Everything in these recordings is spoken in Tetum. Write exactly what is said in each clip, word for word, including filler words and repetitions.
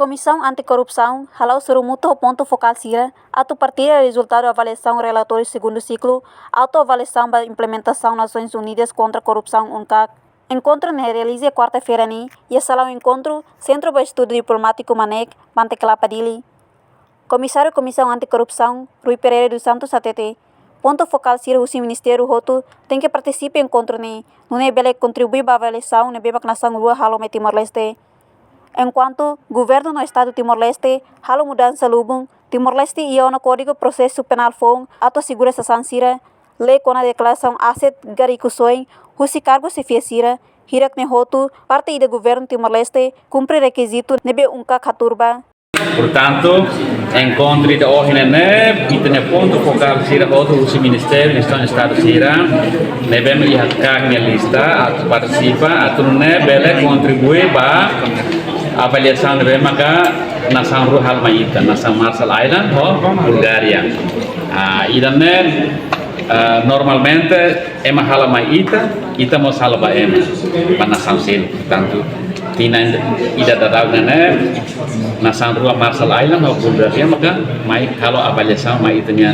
Komisaun Anti-Korrupsaun hala'o sorumutu ho pontu fokál sira atu partilla rezultadu avaliasaun relatóriu segundu siklu autoavaliasaun ba implementasaun Nasoins Unidas kontra Korrupsaun, UNCAC. Enkontru ne'e realiza kuarta-feira ne'e iha salaun enkontru Sentru ba Estudu Diplomátiku MANEC, Bante Kelapa, Dili. Komisáriu Komisaun Anti-Korrupsaun, Rui Pereira dos Santos, hatete, pontu fokál sira husi ministériu hotu tenke partisipa enkontru ne'e, nune'e bele kontribui ba avaliasaun ne'ebé mak nasaun rua halo mai Timor-Leste. Enkuantu governu no Estadu Timor-Leste halo mudansa lubun, Timor-Leste iha ona Kódigu Prosesu Penál foun atu asegura sasán sira, lei kona-ba deklarasaun aset ka rikusoin husi kargu xefia sira, hirak-ne'e hotu parte ida governu Timor-Leste kumpre rekizitu ne'ebé UNCAC hatuur ba. Portantu, enkontru ida ohin ne'e, ita-nia pontu fokál sira hotu husi ministériu, instituisaun Estadu sira ne'ebé mak iha CAC nia lista atu partisipa, atu nune'e bele kontribui ba avaliasaun ne'ebé maka nasaun rua halo mai ita, nasaun Marshall Island ho Bulgária. Ah, ida-ne'e, ah, normalmente ema halo mai ita, ita mós halo ba ema, ba nasaun seluk. Portantu, tinan ida daudaun ne'e, nasaun rua Marshall Island ho Bulgária maka mai halo avaliasaun mai ita-nia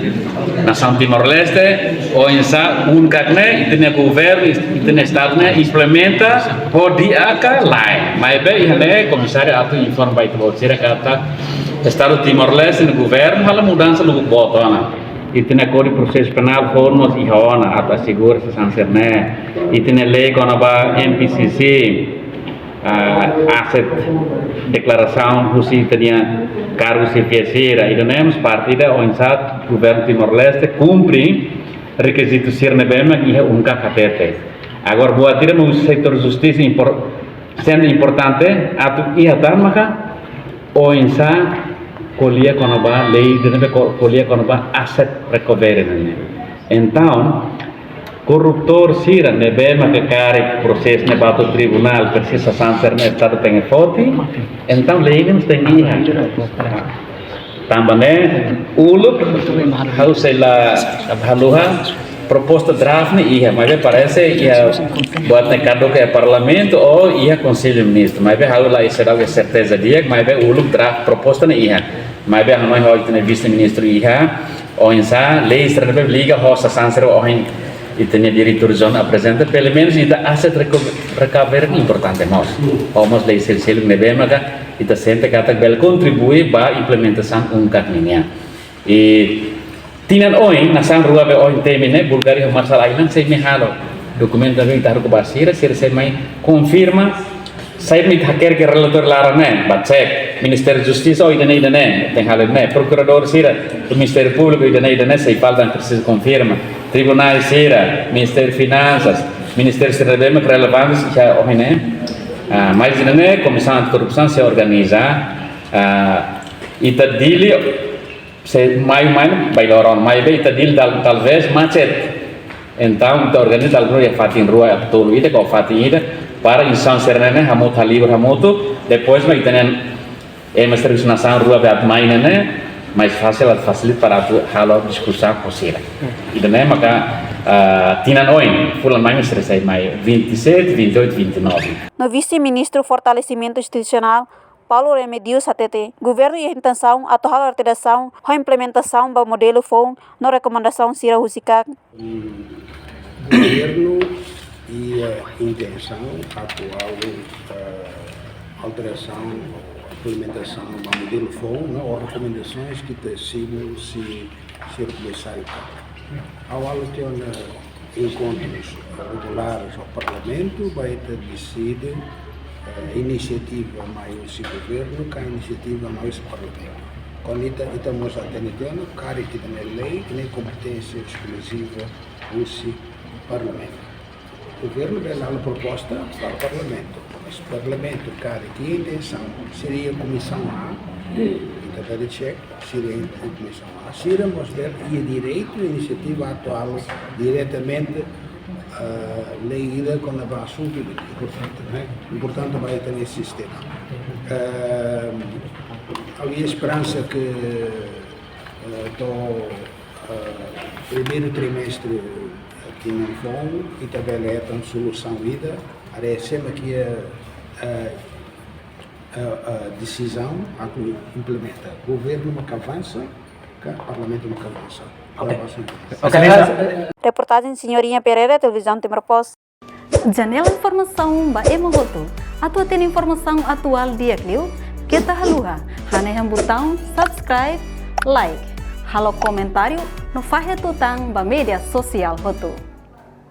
nasaun Timor-Leste, oinsá UNCAC ne'e, ita-nia governu, ita-nia Estadu ne'e implementa ho di'ak ka lae. Maibé iha ne'e komisáriu atu informa ba ita-boot sira katak Estadu Timor-Leste nia governu halo mudansa lubuk boot ona. Ita-nia Kódigu Prosesu Penál foun mós iha ona atu asegura sasán sira-ne'e. Ita-nia lei kona-ba M P C C, ah, aset, deklarasaun husi ita-nia kargu xefia sira. Ida-ne'e mós parte ida oinsá governu Timor-Leste kumpre rekizitu sira ne'ebé mak iha UNCAC hatete. Agora, buat ida mak setór justisa impor-, sente importante atu iha tan maka oinsá ko'alia kona-ba lei ida ne'ebé ko-, ko'alia kona-ba asset recovery ne'e. Entaun, korruptór sira ne'ebé maka karik prosesu ne'e ba to'o tribunál, presiza sasán sira-ne'e Estadu tenke foti, entaun lei ne'e mós tenke iha. Tanba ne'e, uluk, ha'u sei la haluha, proposta draft ne'e iha, maibé parese iha buat ne'e kaduk iha Parlamentu ou iha Konsellu Ministru. Maibé ha'u la sei dau serteza di'ak, maibé uluk draft proposta ne'e iha. Maibé ha'u hanoin ho ita-nia Vise-Ministru iha, oinsá lei sira ne'ebé liga ho sasán sira ohin ita-nia diretór-jerál aprezenta, pelumenus ita asset reco-, recovery ne'e importante mós. Ho mós lei seluk-seluk ne'ebé maka ita sente katak bele kontribui ba implementasaun UNCAC nian. I tinan oin, nasaun rua be ohin temi ne'e, Bulgária ho Marshall Island sei mai halo dokumentu ne'ebé ita haruka ba sira, sira sei mai konfirma, saida mak ita hakerek iha relatóriu laran ne'e, ba cek, Ministériu Justisa, oh, ida-ne'e, ida-ne'e, tenke halo ne'e, prokuradór sira, Ministériu Públiku, ida-ne'e, ida-ne'e, sei falta, presiza konfirma, tribunál sira, Ministériu Finansas, ministériu sira ne'ebé mak relevantes iha ohin ne'e. Ah, mais ida-ne'e, Komisaun Anti-Korrupsaun sei organiza, ah, ita Dili, sei mai, mai, bai loron, maibé ita Dili tal-, talvés macet. Entaun, ita organiza dala ruma iha fatin rua, iha tolu ida, ka fatin ida, para instituisaun sira-ne'e hamutuk, halibur hamutuk, depois mak ita-nia ema servisu nasaun rua be atu mai ne'e, mais fasil, atu fasilita para atu halo diskusaun ho sira. Ida-ne'e maka, ah, tinan oin, fulan mai sira sei mai vinte e sete, vinte e oito, vinte e nove. No Vise-Ministru Fortalesimentu Institusionál, Paulo Remedios hatete, governu iha intensaun atu halo alterasaun ho implementasaun ba modelu foun no rekomendasaun sira husi CAC. Governu iha intensaun atu halo, eh, alterasaun, implementasaun ba modelu foun, no rekomendasoens ke ita simu husi sira komisáriu CAC. Ha'u halo tiha ona enkontrus regulares ho Parlamentu, ba ita deside, eh, inisiativa mai husi governu, ka inisiativa mai husi Parlamentu. Kuandu ita, ita mós hatene tiha ona, karik ita-nia lei, ita-nia kompeténsia eskluziva husi Parlamentu. Governu bele halo proposta ba Parlamentu. Mas Parlamentu, karik iha intensaun, sira iha Komisaun A, ita bele check, sira iha Komisaun A. Sira mós bele iha direitu, inisiativa atu halo diretamente, eh, lei ida kona-ba asuntu importante, ne'e? Importante ba ita-nia sistema. Eh, ha'u iha esperansa ke, eh, to'o, eh, primeiru trimestre, eh, tinan foun, ita bele hetan solusaun ida, haree sé mak iha, eh, eh, eh, desizaun atu implementa. Governu maka avansa, ka Parlamentu maka avansa. Oke. Avansa. Oke, Reportajen Senhorinha Pereira, Televizaun Timor Post. Janela informasaun ba ema hotu. Atu hatene informasaun atuál di'ak liu, keta haluha hanehan butaun subscribe, like, halo komentáriu no fahe tutan ba média sosiál hotu.